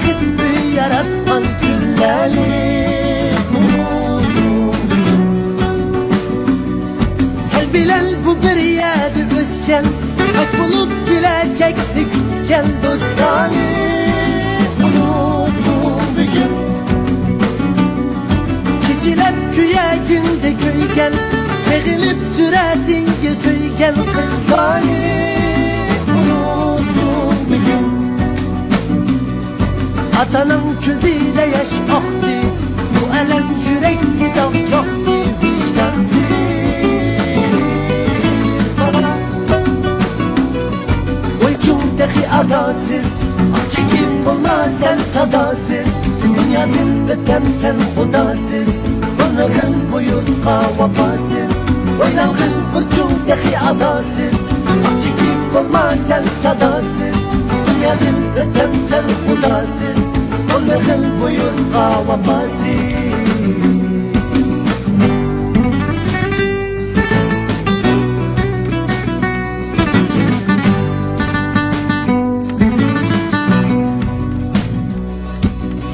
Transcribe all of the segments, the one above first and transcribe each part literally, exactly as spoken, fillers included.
قىلىپ ئۆي ياراتقان كۈنلەرنى ئۇنۇتتۇم بۈگۈن. سەن بىلەن بۇ بىر يەردە ئۆسكەن، پاك بولۇپ كېلەچەكنى كۈتكەن دوستلارنى ئۇنۇتتۇم بۈگۈن. كېچىلەپ كۆيەرگىندە كۆيگەن، سېغىنىپ سۈرەتىڭگە سۆيگەن قىزلارنى ئۇنۇتتۇم بۈگۈن. ئاتانىڭ كۆزىدە ياش ئاقتى، بۇ ئەلەم يۈرەككە داغ ياقتى، ۋىجدانسىز بالا. ۋاي چوڭ تېخى ئاداسىز، ئاھ چېكىپ بولما سەن ساداسىز، دۇنيادىن ئۆتەمسەن خۇداسىز، بولمىغىن بۇ يۇرتقا ۋاپاسىز. ئويلانغىن بۇرچۇڭ تېخى ئاداسىز، ئاھ چېكىپ بولما سەن ساداسىز، دۇنيادىن ئۆتەمسەن خۇداسىز، بولمىغىن بۇ يۇرتقا ۋاپاسىز.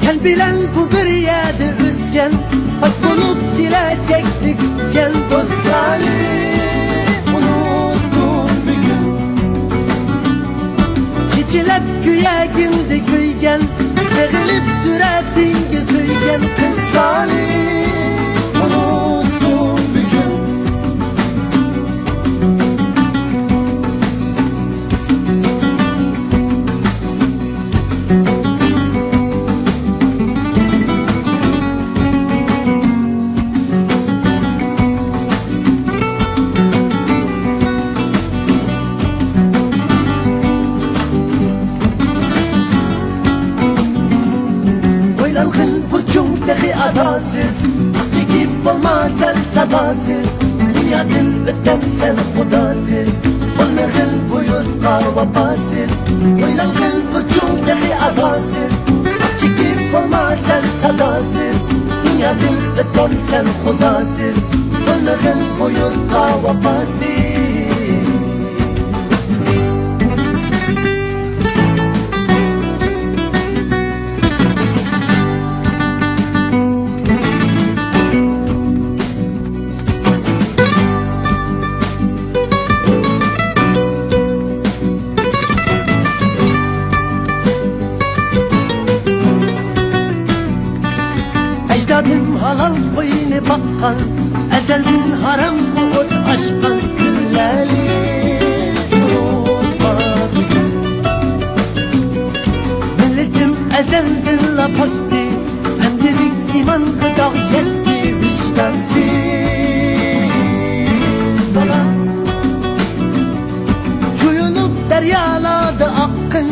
سەن بىلەن بۇ بىر يەردە ئۆسكەن، پاك بولۇپ كېلەچەكنى كۈتكەن دوستلارنى ئۇنۇتتۇم بۈگۈن. كېچىلەپ كۆيەرگىندە كۆيگەن، سېغىنىپ سۈرەتىڭگە سۆيگەن قىزلارنى ئۇنۇتتۇم بۈگۈن. ئويلانغىن بۇرچۇڭ تېخى ئاداسىز، ئاھ چېكىپ بولما سەن ساداسىز، دۇنيادىن ئۆتەمسەن خۇداسىز، بولمىغىن بۇ يۇرتقا ۋاپاسىز. ئويلانغىن بۇرچۇڭ تېخى ئاداسىز، ئاھ چېكىپ بولما سەن ساداسىز، دۇنيادىن ئۆتەمسەن خۇداسىز، بولمىغىن بۇ يۇرتقا ۋاپاسىز. ئەجدادىم ھالال قوينى باققان، ئەزەلدىن ھارامغا ئوت ئاچقان كۈنلەرنى ئۇنتۇمىدىم. مىللىتىم ئەزەلدىنلا پاكتى، ئەمدىلىك ئىمانغا داغ يەتتى، ۋىجدانسىز بالا. يۇيۇنۇپ دەريالاردا ئاققىن،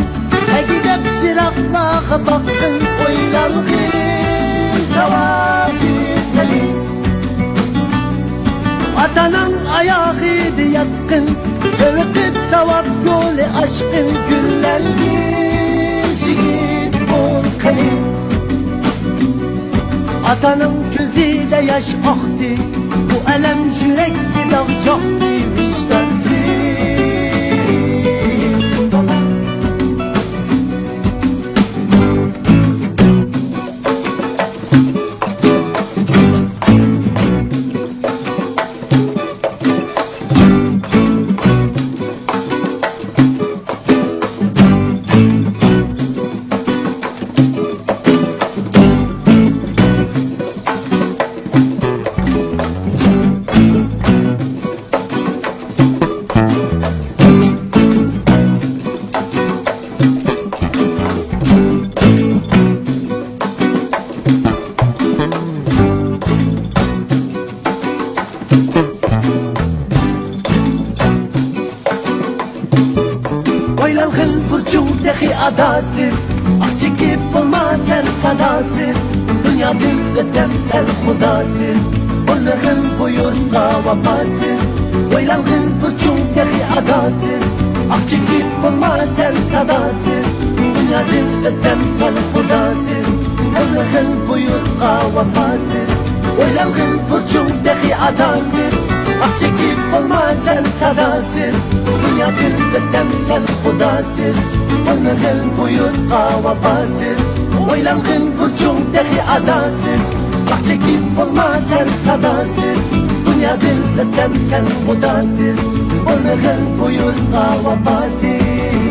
سەگىدەپ چىراغلارغا باققىن، ئويلانغىن ساۋابى قېنى؟ ئاتانىڭ ئاياغىدا ياتقىن، بىر ۋاقىت ساۋاب يولى ئاچقىن، گۈللەنگىن يىگىت بول قېنى. ئاتانىڭ كۆزىدە ياش ئاقتى، بۇ ئەلەم يۈرەككە داغ ياقتى، ۋىجدانسىز بالا. ئويلانغىن بۇرچۇڭ تېخى ئاداسىز، ئاھ چېكىپ بولما سەن ساداسىز، دۇنيادىن ئۆتەمسەن خۇداسىز، بولمىغىن بۇ يۇرتقا ۋاپاسىز. ئويلانغىن بۇرچۇڭ تېخى ئاداسىز، ئاھ چېكىپ بولما سەن ساداسىز، دۇنيادىن ئۆتەمسەن خۇداسىز، بولمىغىن بۇ يۇرتقا ۋاپاسىز. ئويلانغىن بۇرچۇڭ تېخى ئاداسىز، ئاھ چېكىپ بولما سەن ساداسىز، دۇنيادىن ئۆتەمسەن خۇداسىز، بولمىغىن بۇ يۇرتقا ۋاپاسىز، ئويلانغىن بۇرچۇڭ تېخى ئاداسىز، ۋاق چېكىپ بولما سەن ساداسىز، دۇنيادىن ئۆتەمسەن مۇداسىز، بولمىغىن بۇ يۇرتقا ۋاپاسىز.